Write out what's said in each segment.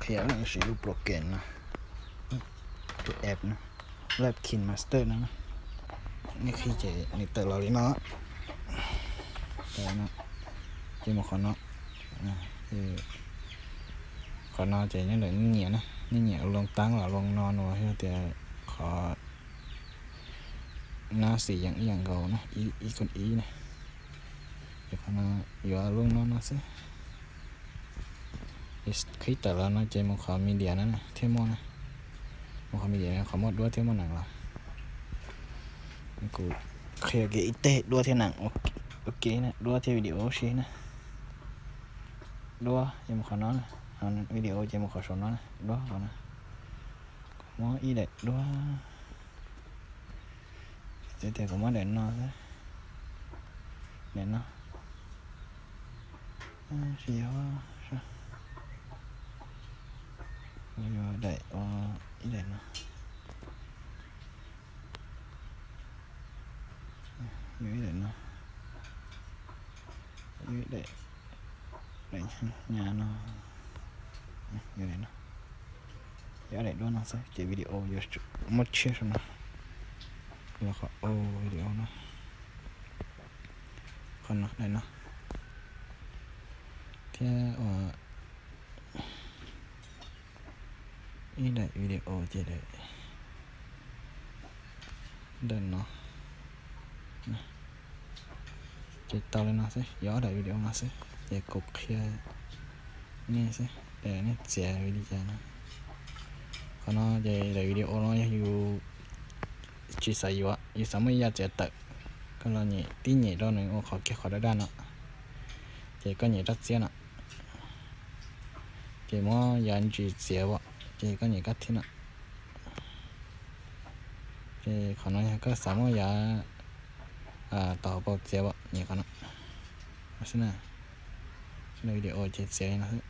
qhia siv lub program no, tus app no, Live KineMaster no. Nej qhib ces nws tawm los li no. Ces mus qhov no, qhov no ces nyob ntawm nej nyiam na, nej nyiam loo taab los loo no no, yog tias qhov nab xim yeem ib yam nkaus na, ib koj ib na. Ces qhov no yuav loo no no xwb. Qhib tawm los no ces mus qhov media no thiaj muaj na. Mus qhov media no qhov muaj duab thiab muaj neem los. Kuv qhia kiag ib teg duab thiab neem ua ke na, duab thiab video si na. Duab ces mus qhov no, video ces mus qhov saum no, duab qhov no. Kuv muab ib daim duab, txawm tias kuv muab daim no xwb, daim no, tsis yog, kuv yuav daim, ib daim no, yuav ib daim no, yuav daim, daim nyab no, yuav daim no, yuav daim duab no xwb ces video yuav muab tshiab saum no, los qhov video no, qhov no, daim no, thiab ua ib daim video ces daim, daim no. Ces tau li no xwb, yuav ob daim video no xwb, ces kuv qhia nej xwb, nej txiav li cas no. Qhov no ces daim video no yog yus tsis xav yuav, yus xav muaj ib yam txiav tawm, koj los nyem tib nyem rau nws ua qhov kiag qhov daj daj no, ces koj nyem rab txiab no, ces muab yav ntsis txiav as, ces koj nyem kab thib no. Ces qhov no yog koj xav muab yav tau hauv paus txiav as, nyem qhov no xwb na. Video ces txiav li no xwb.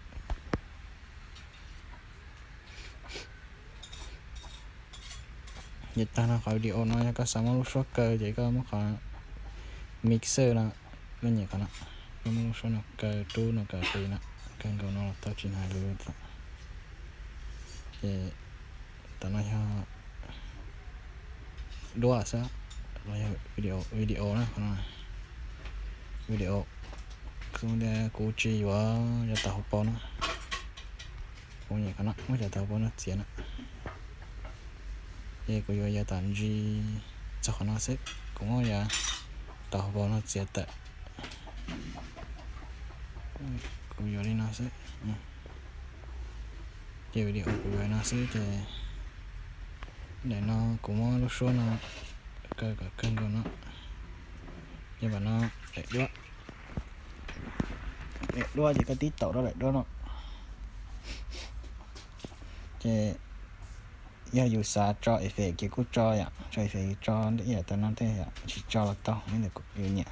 Ces tag no qhov video no yog koj xav muab lub suab kaw ces koj muab qhov mixer no, koj nyem qhov no, koj muab lub suab no kaw rub no kaw pes no, kawg nkaus no los tau tsis hais lus. Ces tam no yog duab xwb, los yog video na, qhov no video, kuv tsis yuav yav tau hauv paus no, kuv nyem qhov no muab yav tau hauv paus no txiav na. Ces kuv yuav yav tom ntsis txog qhov no xwb, kuv muab yav tau hauv paus no txiav tawm. Kuv yuav li no xwb. Ces video kuv yuav li no xwb ces daim no kuv muab lub suab no kaw kom kawg nkaus no. Ces mam no daim duab, daim duab ces koj tib taum rau daim duab no. Ces yog yus xav tso effect ces kuj tso yom, tso effect yus tso ib yam tau no tej yom, tsis tso los tau, yus nyiam.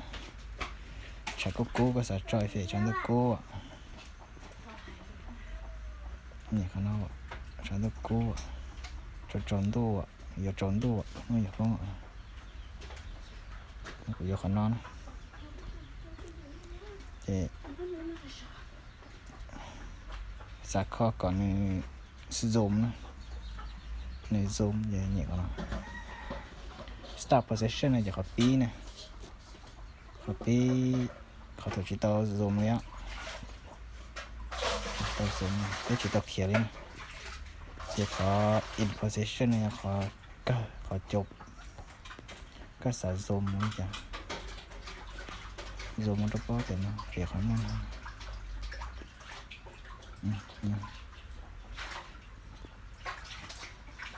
Tshav kub kub koj xav tso effect tshav ntuj kub, nyem qhov no, tshav ntuj kub, tsaus ntuj, yuav tsaus ntuj, muaj yog poob. Kuv yuav qhov no na. Ces xav kho kom nws zoom na, nws zoom ces nyem qhov no. Start position no ces qhov pib na, qhov pib, qhov thaum tsis tau zoom li, tsis tau zoom, peb tsis tau khiav li na. Ces qhov in position no yog qhov kawg, qhov cau, koj xav zoom li cas, zoom mus rau pob pem no ces qhov muaj no.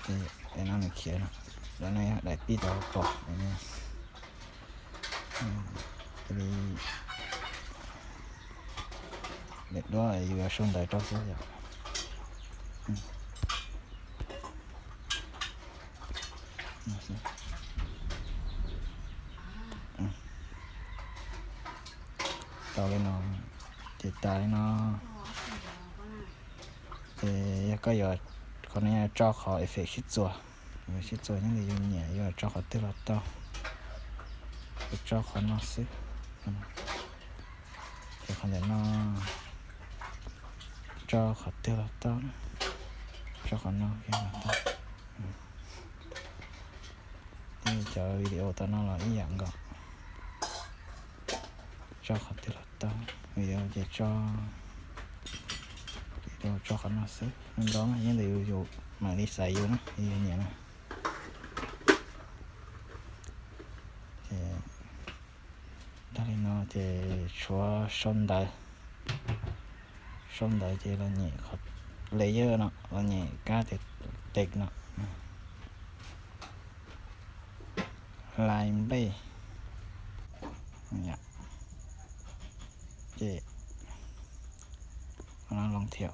Ces daim no nws khiav no, daim no yog daim pib tau pom. Li daim duab yus yuav sau ntawv rau xwb yom. Tau li no, ces tas li no. Ces yog koj yuav, qhov no yog tso qhov effect sib txuas, sib txuas nyob li yus nyiam, yuav tso qhov twg los tau. Kuv tso qhov no xwb. Ces qhov ntawm no tso qhov twg los tau. Qhov no, cov video tau no los ib yam nkaus, tso qhov twg los tau. Video ces tso, tso qhov no xwb, ntau na, yeej ntawm yus, yus mam li xaiv yus na, yus nyiam na. Ces tag li no ces tshuav sau ntawv. Sau ntawv ces los nyem qhov layer no, los nyem kab tias text no, lais nplej. Ces no loo thiab.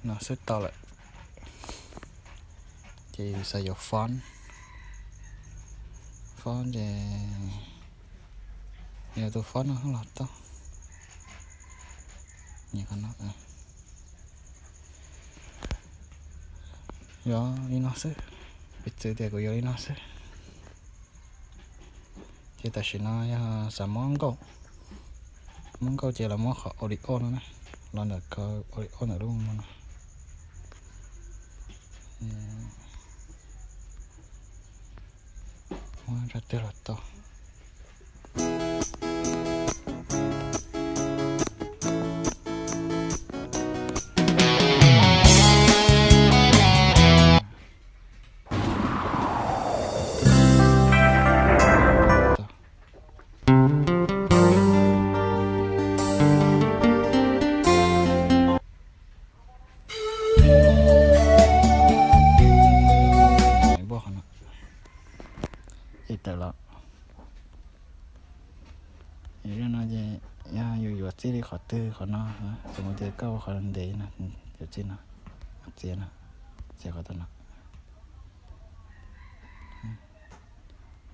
No xwb tau lawm. Ces yus xav yuav font, font ces yus tus font no los tau. Yog li no xwb, piv txwv tias kuv yuav li no xwb. Ces tam sim no yog xav muab nkauj, muab nkauj ces los muab qhov audio no na, los ntawm ko audio ntawm lub no. Muab rau twg los tau. Ces tawm los. Yog no ces yog yus yuav txij li qhov twg qhov no, txawm tias koj ua qhov ntev no, yuav txij no, txiav no, txiav qhov no.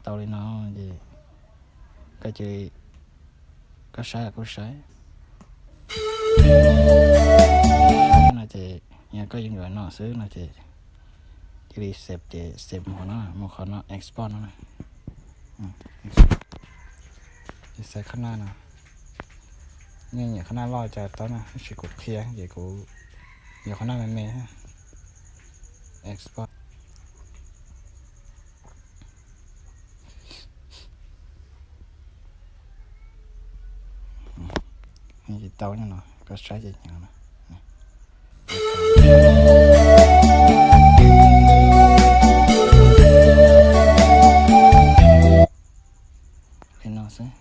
Tau li no ces koj cia li, koj saib los kuj saib. No ces yog koj yeej yuav no xwb no ces cia li save ces save mus qhov no, mus qhov no export no. Ces xaiv qhov no no, nej nyiam qhov no loj cas tau na, tab sis kuv qhia ces kuv yuav qhov no me me. Export. Tsis tau no, koj saib ces nyeem no. Li no xwb.